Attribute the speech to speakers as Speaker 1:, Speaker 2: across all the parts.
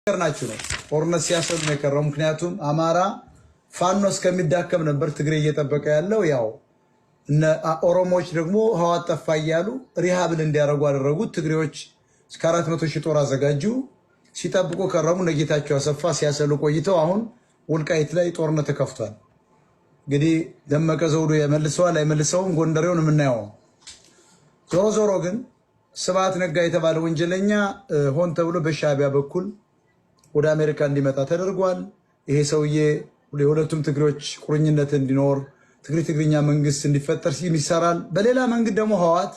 Speaker 1: ናችሁ ነው። ጦርነት ሲያሰሉ ነው የቀረው። ምክንያቱም አማራ ፋኖ እስከሚዳከም ነበር ትግሬ እየጠበቀ ያለው። ያው እነ ኦሮሞዎች ደግሞ ህወሓት ጠፋ እያሉ rehab እንዲያደርጉ አደረጉት። ትግሬዎች እስከ 400,000 ጦር አዘጋጁ። ሲጠብቁ ከረሙ። እነ ጌታቸው አሰፋ ሲያሰሉ ቆይተው አሁን ወልቃይት ላይ ጦርነት ተከፍቷል። እንግዲህ ደመቀ ዘውዱ የመልሰዋል አይመልሰውም፣ ጎንደሬውን የምናየው። ዞሮ ዞሮ ግን ስብሐት ነጋ የተባለ ወንጀለኛ ሆን ተብሎ በሻዕቢያ በኩል ወደ አሜሪካ እንዲመጣ ተደርጓል። ይሄ ሰውዬ የሁለቱም ትግሬዎች ቁርኝነት እንዲኖር ትግሬ ትግርኛ መንግስት እንዲፈጠር ይሰራል። በሌላ መንገድ ደግሞ ህወሓት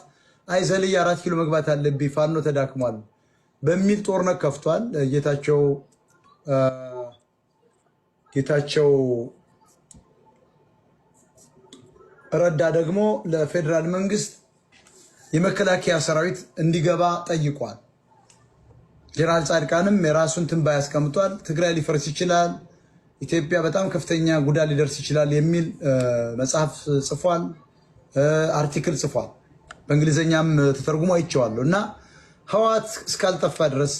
Speaker 1: አይዘልይ 4 ኪሎ መግባት አለብኝ ፋኖ ተዳክሟል በሚል ጦርነት ከፍቷል። ጌታቸው ረዳ ደግሞ ለፌዴራል መንግስት የመከላከያ ሰራዊት እንዲገባ ጠይቋል። ጀነራል ጻድቃንም የራሱን ትንበያ ያስቀምጧል። ትግራይ ሊፈርስ ይችላል፣ ኢትዮጵያ በጣም ከፍተኛ ጉዳት ሊደርስ ይችላል የሚል መጽሐፍ ጽፏል፣ article ጽፏል። በእንግሊዝኛም ተተርጉሞ አይቼዋለሁ። እና ህወሓት እስካልጠፋ ድረስ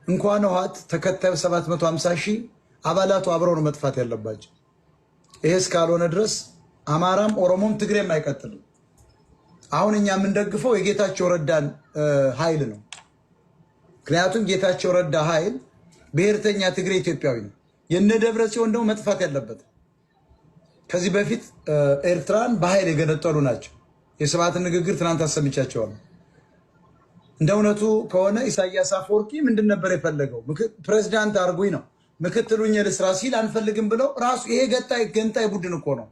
Speaker 1: እንኳን ህወሓት ተከታዩ 750 ሺህ አባላቱ አብረው ነው መጥፋት ያለባቸው። ይሄ እስካልሆነ ድረስ አማራም ኦሮሞም ትግሬም አይቀጥልም። አሁን እኛ የምንደግፈው የጌታቸው ረዳን ኃይል ነው። ምክንያቱም ጌታቸው ረዳ ኃይል ብሔርተኛ ትግሬ ኢትዮጵያዊ ነው። የነ ደብረ ጽዮን ደግሞ መጥፋት ያለበት ከዚህ በፊት ኤርትራን በኃይል የገነጠሉ ናቸው። የስብሐትን ንግግር ትናንት አሰምቻቸዋለሁ። እንደ እውነቱ ከሆነ ኢሳያስ አፈወርቂ ምንድን ነበር የፈለገው? ፕሬዚዳንት አርጉኝ ነው። ምክትሉኝ ልስራ ሲል አንፈልግም ብለው ራሱ ይሄ ገንጣይ ቡድን እኮ ነው።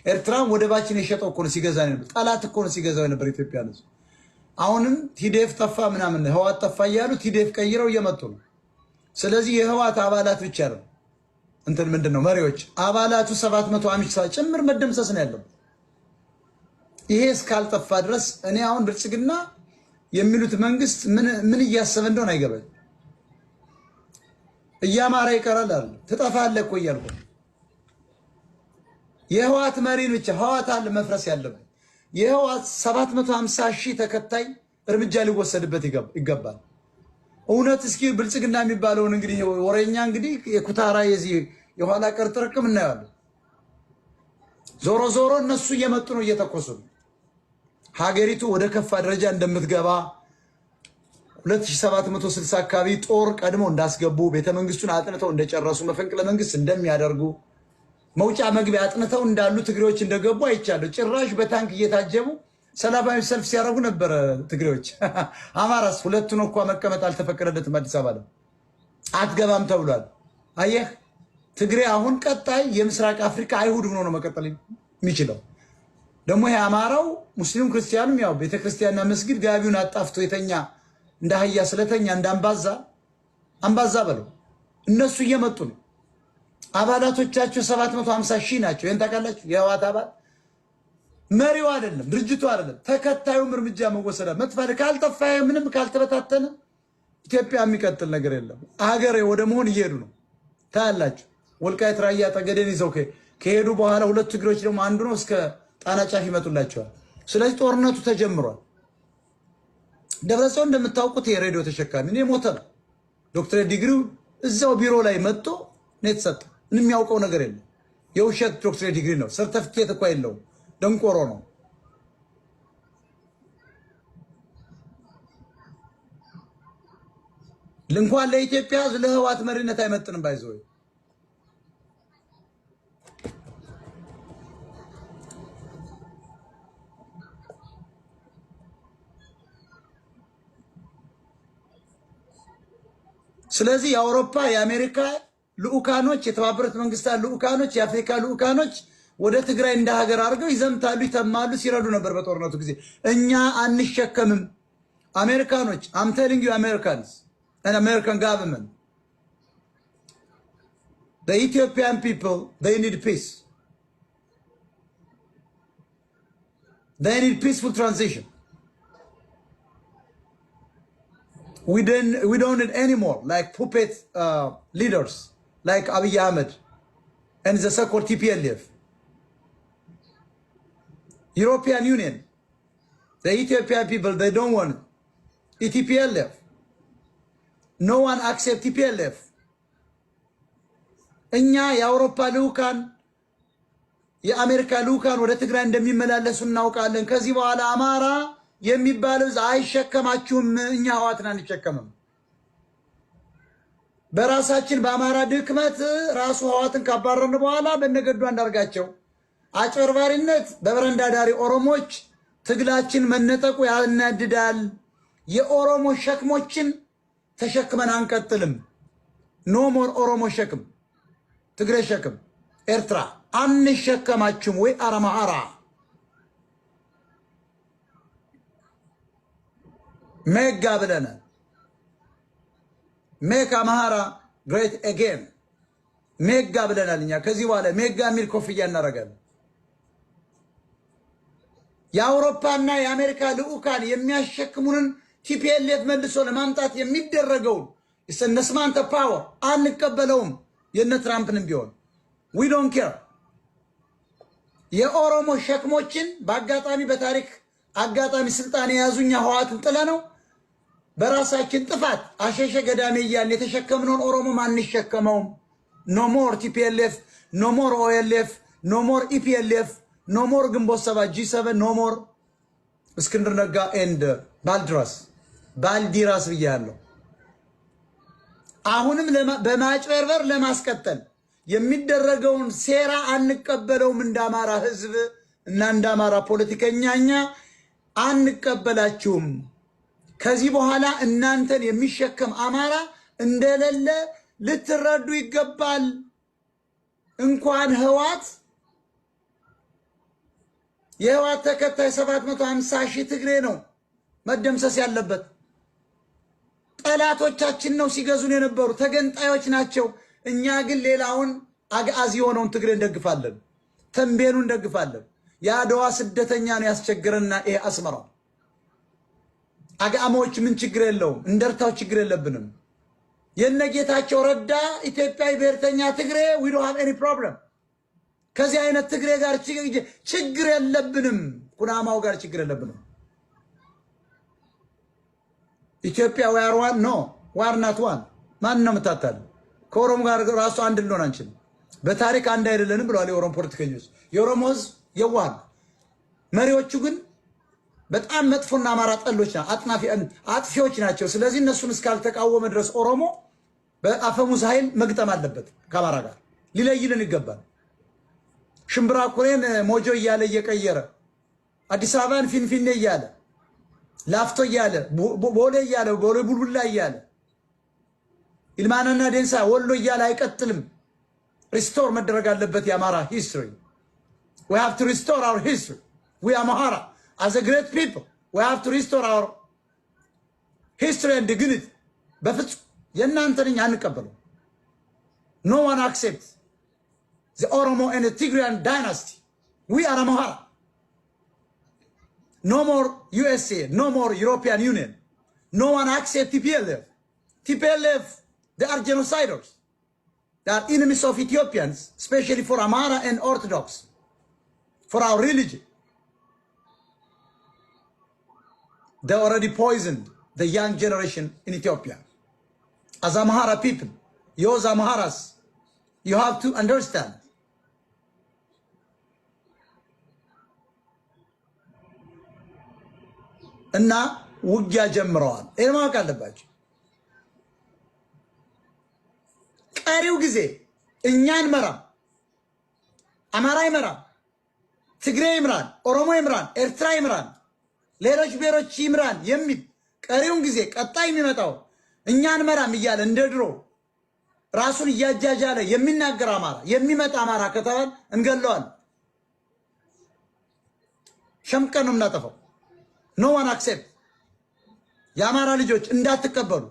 Speaker 1: ኤርትራን ወደባችን የሸጠው እኮ ነው ሲገዛ ነበር። ጠላት እኮ ነው ሲገዛው ነበር ኢትዮጵያ ነው። አሁንም TDF ጠፋ ምናምን ህወሓት ጠፋ እያሉ TDF ቀይረው እየመጡ ነው። ስለዚህ የህወሓት አባላት ብቻ ነው እንትን ምንድን ነው መሪዎች አባላቱ 750 ጭምር መደምሰስ ነው ያለው። ይሄ እስካልጠፋ ድረስ እኔ አሁን ብልጽግና የሚሉት መንግስት ምን እያሰበ እንደሆነ አይገባኝ። እያማረ ይቀራል አለ ትጠፋለህ እኮ እያልኩ የህወሓት መሪን ብቻ ህወሓት አለ መፍረስ ያለበት የህወሓት 750 ሺህ ተከታይ እርምጃ ሊወሰድበት ይገባል። እውነት እስኪ ብልጽግና የሚባለውን እንግዲህ ወሬኛ እንግዲህ የኩታራ የዚህ የኋላ ቀር ጥርቅም እናየዋለን። ዞሮ ዞሮ እነሱ እየመጡ ነው፣ እየተኮሱ ነው። ሀገሪቱ ወደ ከፋ ደረጃ እንደምትገባ 2760 አካባቢ ጦር ቀድሞ እንዳስገቡ ቤተመንግስቱን አጥንተው እንደጨረሱ መፈንቅለ መንግስት እንደሚያደርጉ መውጫ መግቢያ አጥንተው እንዳሉ ትግሬዎች እንደገቡ አይቻለሁ። ጭራሽ በታንክ እየታጀቡ ሰላማዊ ሰልፍ ሲያደርጉ ነበረ ትግሬዎች። አማራስ ሁለቱን እኳ መቀመጥ አልተፈቀደለትም። አዲስ አበባ ላይ አትገባም ተብሏል። አየህ ትግሬ አሁን ቀጣይ የምስራቅ አፍሪካ አይሁድ ሆኖ ነው መቀጠል የሚችለው። ደግሞ ይሄ አማራው ሙስሊም ክርስቲያኑም ያው ቤተክርስቲያንና መስጊድ ጋቢውን አጣፍቶ የተኛ እንደ አህያ ስለተኛ እንደ አምባዛ አምባዛ በለው እነሱ እየመጡ ነው። አባላቶቻቸው 750 ሺህ ናቸው። ይህን ታውቃላችሁ? የህወሓት አባል መሪው አይደለም ድርጅቱ አይደለም ተከታዩም እርምጃ መወሰድ መጥፋት ካልጠፋ ምንም ካልተበታተነ ኢትዮጵያ የሚቀጥል ነገር የለም። ሀገር ወደ መሆን እየሄዱ ነው። ታያላችሁ። ወልቃይት ራያ ጠገዴን ይዘው ከሄዱ በኋላ ሁለቱ ትግሬዎች ደግሞ አንዱ ነው እስከ ጣና ጫፍ ይመጡላቸዋል። ስለዚህ ጦርነቱ ተጀምሯል። ደብረጽዮን እንደምታውቁት የሬዲዮ ተሸካሚ ነው፣ የሞተ ነው። ዶክትሬት ዲግሪው እዛው ቢሮ ላይ መጥቶ ነው የተሰጠው። ምንም የሚያውቀው ነገር የለም። የውሸት ዶክትሬት ዲግሪ ነው። ሰርተፍኬት እኳ የለውም። ደንቆሮ ነው። እንኳን ለኢትዮጵያ ሕዝብ ለህወሓት መሪነት አይመጥንም። By the way ስለዚህ የአውሮፓ የአሜሪካ ልኡካኖች፣ የተባበሩት መንግስታት ልኡካኖች፣ የአፍሪካ ልኡካኖች ወደ ትግራይ እንደ ሀገር አድርገው ይዘምታሉ፣ ይተማሉ፣ ሲረዱ ነበር በጦርነቱ ጊዜ። እኛ አንሸከምም። አሜሪካኖች፣ I'm telling you, Americans and American government, the Ethiopian people, they need peace. They need peaceful transition. We don't need anymore like puppet leaders like Abiy Ahmed and the so-called TPLF. European Union, the Ethiopian people, they don't want ETPLF. No one accept TPLF. እኛ የአውሮፓ ልዑካን፣ የአሜሪካ ልዑካን ወደ ትግራይ እንደሚመላለሱ እናውቃለን። ከዚህ በኋላ አማራ የሚባለው አይሸከማችሁም። እኛ ህወሓትን አንሸከምም። በራሳችን በአማራ ድክመት ራሱ ህወሓትን ካባረርን በኋላ በነገዱ አንዳርጋቸው አጭበርባሪነት በበረንዳ ዳሪ ኦሮሞች ትግላችን መነጠቁ ያናድዳል። የኦሮሞ ሸክሞችን ተሸክመን አንቀጥልም። No more ኦሮሞ ሸክም፣ ትግሬ ሸክም፣ ኤርትራ አንሸከማችሁም። We are አማራ MEGA ብለናል። Make Amhara great again፣ MEGA ብለናል። እኛ ከዚህ በኋላ MEGA የሚል ኮፍያ እናደርጋለን። የአውሮፓና የአሜሪካ ልዑካን የሚያሸክሙንን TPLF መልሶ ለማምጣት የሚደረገውን እነስማንተ power አንቀበለውም። የነ ትራምፕንም ቢሆን we don't care። የኦሮሞ ሸክሞችን በአጋጣሚ፣ በታሪክ አጋጣሚ ስልጣን የያዙኛ ህወሓትን ጥለ ነው በራሳችን ጥፋት አሸሸ ገዳሜ እያልን የተሸከምነውን ኦሮሞም አንሸከመውም። No more TPLF፣ no more OLF፣ no more EPLF፣ no more ግንቦት 7 G7፣ no more እስክንድር ነጋ and ባልድራስ፣ ባልዲራስ ብያለሁ። አሁንም በማጭበርበር ለማስቀጠል የሚደረገውን ሴራ አንቀበለውም። እንደ አማራ ህዝብ እና እንደ አማራ ፖለቲከኛ እኛ አንቀበላችሁም። ከዚህ በኋላ እናንተን የሚሸከም አማራ እንደሌለ ልትረዱ ይገባል። እንኳን ህወሓት፣ የህወሓት ተከታይ 750 ሺህ ትግሬ ነው መደምሰስ ያለበት። ጠላቶቻችን ነው ሲገዙን የነበሩ፣ ተገንጣዮች ናቸው። እኛ ግን ሌላውን አግአዚ የሆነውን ትግሬ እንደግፋለን፣ ተንቤኑ እንደግፋለን። የአድዋ ስደተኛ ነው ያስቸግረና ይሄ አስመራው አግአማዎች ምን ችግር የለውም። እንደርታው ችግር የለብንም። የነጌታቸው ረዳ ኢትዮጵያዊ ብሔርተኛ ትግሬ we don't have any problem። ከዚህ አይነት ትግሬ ጋር ችግር የለብንም። ኩናማው ጋር ችግር የለብንም። ኢትዮጵያ we are one? No, we are not one። ማን ነው የምታታል? ከኦሮሞ ጋር ራሱ አንድ ልንሆን አንችልም። በታሪክ አንድ አይደለንም ብለዋል የኦሮሞ ፖለቲከኞች። የኦሮሞ ህዝብ የዋህ፣ መሪዎቹ ግን በጣም መጥፎና አማራ ጠሎች፣ አጥናፊ አጥፊዎች ናቸው። ስለዚህ እነሱን እስካልተቃወመ ድረስ ኦሮሞ በአፈሙዝ ኃይል መግጠም አለበት ከአማራ ጋር፣ ሊለይልን ይገባል። ሽምብራ ኩሬን ሞጆ እያለ እየቀየረ፣ አዲስ አበባን ፊንፊኔ እያለ፣ ላፍቶ እያለ፣ ቦሌ እያለ፣ ቦሌ ቡልቡላ እያለ፣ ይልማናና ዴንሳ ወሎ እያለ አይቀጥልም። Restore መደረግ አለበት የአማራ history። We have to restore our history. We Amhara as a great people, we have to restore our history and dignity። በፍጹም የእናንተን እኛ አንቀበለው። No one accept the Oromo and the Tigrayan dynasty. We are Amhara. No more USA, no more European Union. No one accept TPLF. TPLF, they are genociders. They are enemies of Ethiopians, especially for Amhara and Orthodox, for our religion. They already poisoned the young generation in Ethiopia. As Amhara people, you as Amharas, you have to understand. እና ውጊያ ጀምረዋል። ይህን ማወቅ አለባቸው። ቀሪው ጊዜ እኛ አንመራም፣ አማራ ይመራም፣ ትግሬ ይምራን፣ ኦሮሞ ይምራን፣ ኤርትራ ይምራን፣ ሌሎች ብሔሮች ይምራን የሚል፣ ቀሪውን ጊዜ ቀጣይ የሚመጣው እኛ አንመራም እያለ እንደ ድሮ ራሱን እያጃጃለ የሚናገር አማራ፣ የሚመጣ አማራ ከተባል እንገለዋል። ሸምቀን ነው የምናጠፋው። No one accept። የአማራ ልጆች እንዳትቀበሉ።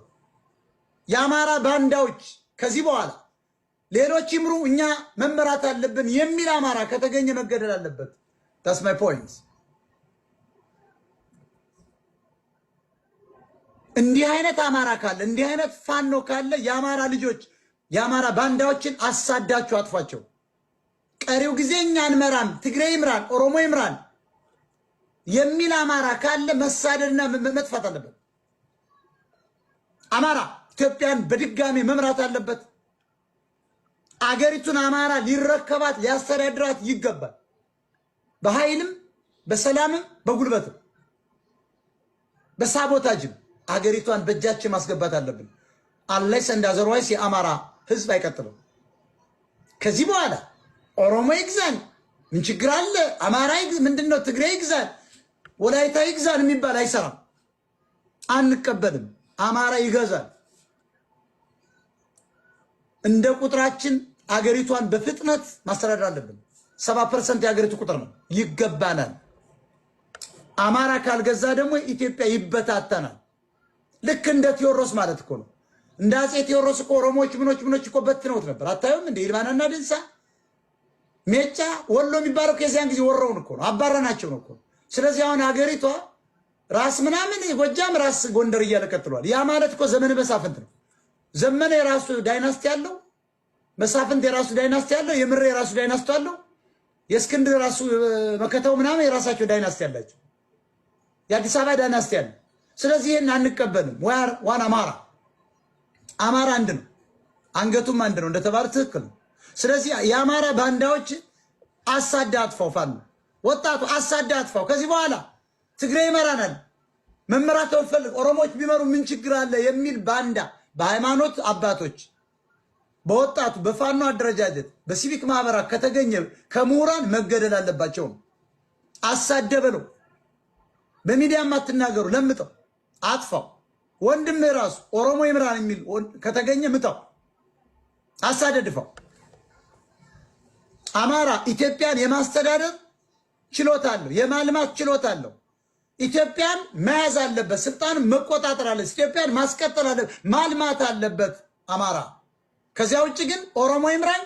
Speaker 1: የአማራ ባንዳዎች፣ ከዚህ በኋላ ሌሎች ይምሩ እኛ መመራት አለብን የሚል አማራ ከተገኘ መገደል አለበት። That's my point። እንዲህ አይነት አማራ ካለ፣ እንዲህ አይነት ፋኖ ካለ የአማራ ልጆች የአማራ ባንዳዎችን አሳዳችሁ አጥፏቸው። ቀሪው ጊዜ እኛ አንመራም፣ ትግሬ ይምራን፣ ኦሮሞ ይምራን የሚል አማራ ካለ መሳደድና መጥፋት አለበት። አማራ ኢትዮጵያን በድጋሜ መምራት አለበት። አገሪቱን አማራ ሊረከባት ሊያስተዳድራት ይገባል። በኃይልም በሰላምም በጉልበትም በ sabotage ም አገሪቷን በእጃችን ማስገባት አለብን። Unless and otherwise የአማራ ህዝብ አይቀጥልም። ከዚህ በኋላ ኦሮሞ ይግዛን ምን ችግር አለ? አማራ ምንድን ነው? ትግሬ ይግዛን፣ ወላይታ ይግዛን የሚባል አይሰራም። አንቀበልም። አማራ ይገዛል። እንደ ቁጥራችን አገሪቷን በፍጥነት ማስተዳደር አለብን። 70% የአገሪቱ ቁጥር ነው፣ ይገባናል። አማራ ካልገዛ ደግሞ ኢትዮጵያ ይበታተናል። ልክ እንደ ቴዎድሮስ ማለት እኮ ነው። እንደ አፄ ቴዎድሮስ እኮ ኦሮሞዎች ምኖች ምኖች እኮ በትነውት ነበር። አታዩም እንደ ይልማናና ድንሳ ሜጫ ወሎ የሚባለው ከዚያን ጊዜ ወረውን እኮ ነው፣ አባረናቸው ነው እኮ። ስለዚህ አሁን ሀገሪቷ ራስ ምናምን ጎጃም ራስ ጎንደር እያለ ቀጥሏል። ያ ማለት እኮ ዘመነ መሳፍንት ነው። ዘመነ የራሱ dynasty አለው፣ መሳፍንት የራሱ dynasty አለው፣ የምሬ የራሱ dynasty አለው፣ የእስክንድር የራሱ መከተው ምናምን የራሳቸው dynasty አላቸው። የአዲስ አበባ dynasty አለ። ስለዚህ ይህን አንቀበልም። We are one አማራ። አማራ አንድ ነው፣ አንገቱም አንድ ነው እንደተባለ ትክክል ነው። ስለዚህ የአማራ ባንዳዎች አሳዳ አጥፋው፣ ፋኖ ወጣቱ አሳዳ አጥፋው። ከዚህ በኋላ ትግሬ ይመራናል፣ መመራት ፈልግ ኦሮሞዎች ቢመሩ ምን ችግር አለ የሚል ባንዳ በሃይማኖት አባቶች፣ በወጣቱ፣ በፋኖ አደረጃጀት፣ በሲቪክ ማህበራት ከተገኘ ከምሁራን መገደል አለባቸው ነው። አሳደበለው። በሚዲያም አትናገሩ፣ ለምጠው አጥፋው። ወንድም ራሱ ኦሮሞ ይምራን የሚል ከተገኘ ምታው፣ አሳደድፈው። አማራ ኢትዮጵያን የማስተዳደር ችሎታ አለው፣ የማልማት ችሎታ አለው። ኢትዮጵያን መያዝ አለበት፣ ስልጣን መቆጣጠር አለበት፣ ኢትዮጵያን ማስቀጠል አለበት፣ ማልማት አለበት አማራ። ከዚያ ውጭ ግን ኦሮሞ ይምራኝ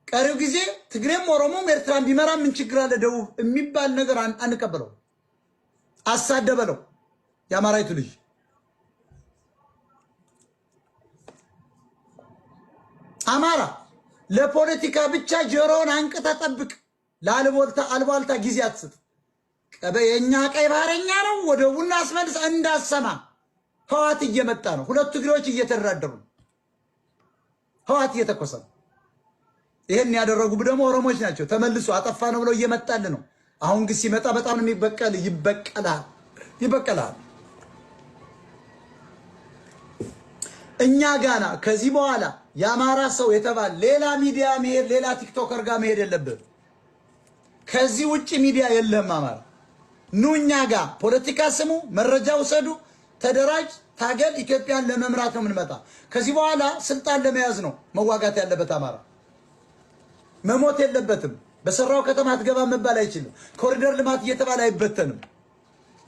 Speaker 1: ቀሪው ጊዜ ትግሬም ኦሮሞም ኤርትራን ቢመራ ምን ችግር አለ ደቡብ የሚባል ነገር አንቀበለው። አሳደበለው የአማራይቱ ልጅ አማራ ለፖለቲካ ብቻ ጆሮውን አንቅተህ ጠብቅ። ለአልቦልታ አልቧልታ ጊዜ አትስጥ። የእኛ ቀይ ባህረኛ ነው፣ ወደቡን አስመልስ እንዳሰማ። ህዋት እየመጣ ነው። ሁለቱ ትግሬዎች እየተደራደሩ ነው። ህዋት እየተኮሰ ነው። ይሄን ያደረጉ ደግሞ ኦሮሞች ናቸው። ተመልሶ አጠፋ ነው ብለው እየመጣል ነው። አሁን ግን ሲመጣ በጣም ነው የሚበቀል። ይበቀላል፣ ይበቀላል። እኛ ጋና ከዚህ በኋላ የአማራ ሰው የተባለ ሌላ ሚዲያ መሄድ ሌላ TikToker ጋር መሄድ የለብህም። ከዚህ ውጭ ሚዲያ የለህም። አማራ ኑ እኛ ጋ ፖለቲካ ስሙ፣ መረጃ ውሰዱ፣ ተደራጅ፣ ታገል። ኢትዮጵያን ለመምራት ነው የምንመጣ። ከዚህ በኋላ ስልጣን ለመያዝ ነው መዋጋት ያለበት አማራ። መሞት የለበትም። በሰራው ከተማ አትገባ መባል አይችልም። ኮሪደር ልማት እየተባለ አይበተንም።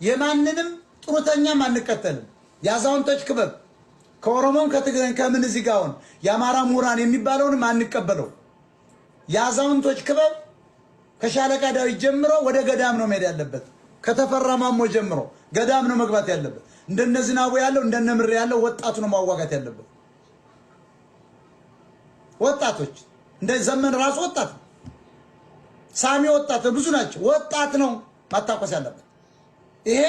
Speaker 1: የማንንም ጥሩተኛም አንከተልም። የአዛውንቶች ክበብ ከኦሮሞም ከትግሬን ከምን እዚህ ጋር አሁን የአማራ ምሁራን የሚባለውንም አንቀበለው። የአዛውንቶች ክበብ ከሻለቃ ዳዊት ጀምሮ ወደ ገዳም ነው መሄድ ያለበት። ከተፈራ ማሞ ጀምሮ ገዳም ነው መግባት ያለበት። እንደነ ዝናቡ ያለው እንደነ ምሬ ያለው ወጣቱ ነው ማዋጋት ያለበት። ወጣቶች እንደ ዘመን ራሱ ወጣት ነው። ሳሚ ወጣት ነው። ብዙ ናቸው። ወጣት ነው ማታኮስ ያለበት። ይሄ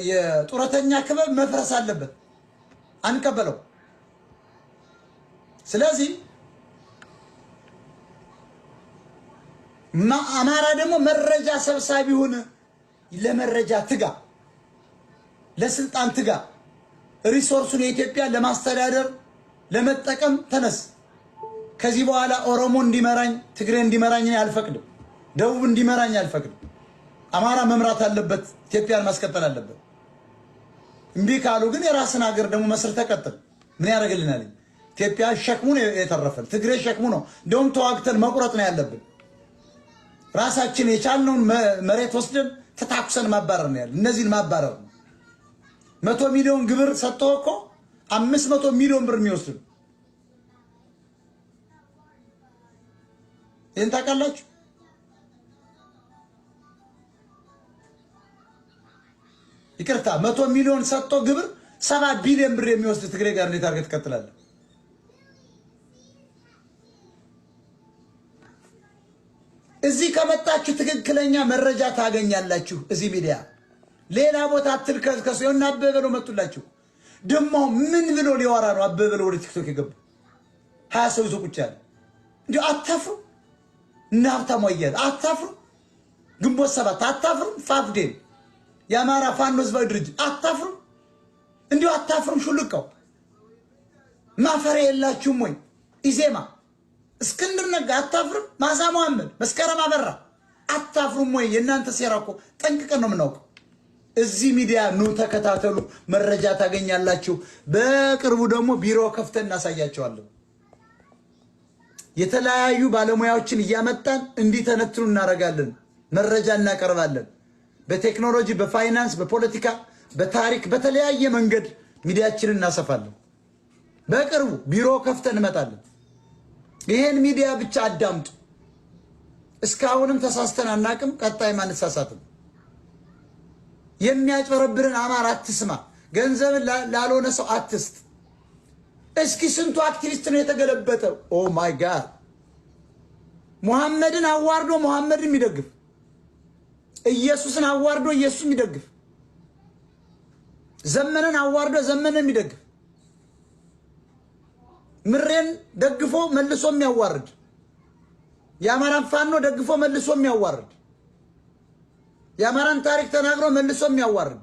Speaker 1: የጡረተኛ ክበብ መፍረስ አለበት። አንቀበለው። ስለዚህ አማራ ደግሞ መረጃ ሰብሳቢ ሁን። ለመረጃ ትጋ፣ ለስልጣን ትጋ። Resource ኡን የኢትዮጵያ ለማስተዳደር ለመጠቀም ተነስ። ከዚህ በኋላ ኦሮሞ እንዲመራኝ፣ ትግሬ እንዲመራኝ እኔ አልፈቅድም። ደቡብ እንዲመራኝ አልፈቅድም። አማራ መምራት አለበት። ኢትዮጵያን ማስቀጠል አለበት። እምቢ ካሉ ግን የራስን ሀገር ደግሞ መስርተህ ቀጥል። ምን ያደርግልናል? ኢትዮጵያ ሸክሙ ነው የተረፈን። ትግሬ ሸክሙ ነው። እንደውም ተዋግተን መቁረጥ ነው ያለብን። ራሳችን የቻልነውን መሬት ወስደን ተታኩሰን ማባረር ነው ያለ። እነዚህን ማባረር ነው። 100 ሚሊዮን ግብር ሰጥቶ እኮ 500 ሚሊዮን ብር የሚወስድ ይህን ታውቃላችሁ? ይቅርታ 100 ሚሊዮን ሰጥቶ ግብር 7 ቢሊዮን ብር የሚወስድ ትግሬ ጋር እንዴት አድርገህ ትቀጥላለህ? እዚህ ከመጣችሁ ትክክለኛ መረጃ ታገኛላችሁ። እዚህ ሚዲያ ሌላ ቦታ አትልከስከሱ። የሆነ አበበ ነው መጡላችሁ። ደግሞ ምን ብሎ ሊወራ ነው? አበበ ብሎ ወደ ቲክቶክ የገባ 20 ሰው ይዞ ቁጭ ያለ እንዲሁ አታፍሩ? እነ ሀብታሙ አያሌው አታፍሩ? ግንቦት 7 አታፍሩም? ፋፍዴን የአማራ ፋኖ ህዝባዊ ድርጅት አታፍሩም? እንዲሁ አታፍሩም? ሹልቀው ማፈሪያ የላችሁም ወይ? ኢዜማ፣ እስክንድር ነጋ አታፍርም? ማዛ መሐመድ፣ መስከረም አበራ አታፍሩም ወይ? የእናንተ ሴራ እኮ ጠንቅቀን ነው የምናውቀው። እዚህ ሚዲያ ኑ ተከታተሉ፣ መረጃ ታገኛላችሁ። በቅርቡ ደግሞ ቢሮ ከፍተን እናሳያቸዋለን። የተለያዩ ባለሙያዎችን እያመጣን እንዲተነትኑ እናደርጋለን። መረጃ እናቀርባለን። በቴክኖሎጂ፣ በፋይናንስ፣ በፖለቲካ፣ በታሪክ፣ በተለያየ መንገድ ሚዲያችንን እናሰፋለን። በቅርቡ ቢሮ ከፍተን እንመጣለን። ይሄን ሚዲያ ብቻ አዳምጡ። እስካሁንም ተሳስተን አናቅም፣ ቀጣይም አንሳሳትም። የሚያጭበረብርን አማራ አትስማ። ገንዘብን ላልሆነ ሰው አትስጥ። እስኪ ስንቱ አክቲቪስት ነው የተገለበጠው? Oh my God! ሙሐመድን አዋርዶ ሙሐመድን የሚደግፍ፣ ኢየሱስን አዋርዶ ኢየሱስን የሚደግፍ፣ ዘመነን አዋርዶ ዘመነን የሚደግፍ፣ ምሬን ደግፎ መልሶ የሚያዋርድ፣ የአማራን ፋኖ ደግፎ መልሶ የሚያዋርድ፣ የአማራን ታሪክ ተናግሮ መልሶ የሚያዋርድ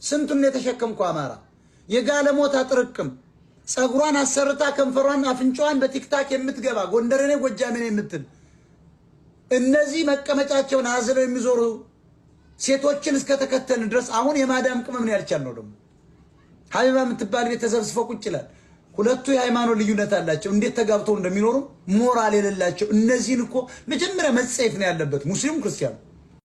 Speaker 1: ስንቱን የተሸከምኩ አማራ። የጋለሞታ ጥርቅም፣ ፀጉሯን አሰርታ ከንፈሯን አፍንጫዋን በ TikTok የምትገባ፣ ጎንደሬ ነኝ ጎጃሜ ነኝ የምትል፣ እነዚህ መቀመጫቸውን አዝለው የሚዞሩ ሴቶችን እስከተከተልን ድረስ አሁን የማዳም ቅመም ነው ያልቻልነው። ደግሞ ሀቢባ የምትባል ቤት ተሰብስበው ቁጭ ይላል። ሁለቱ የሃይማኖት ልዩነት አላቸው። እንዴት ተጋብተው እንደሚኖሩ ሞራል የሌላቸው እነዚህን እኮ መጀመሪያ መጸየፍ ነው ያለበት ሙስሊሙ ክርስቲያኑ።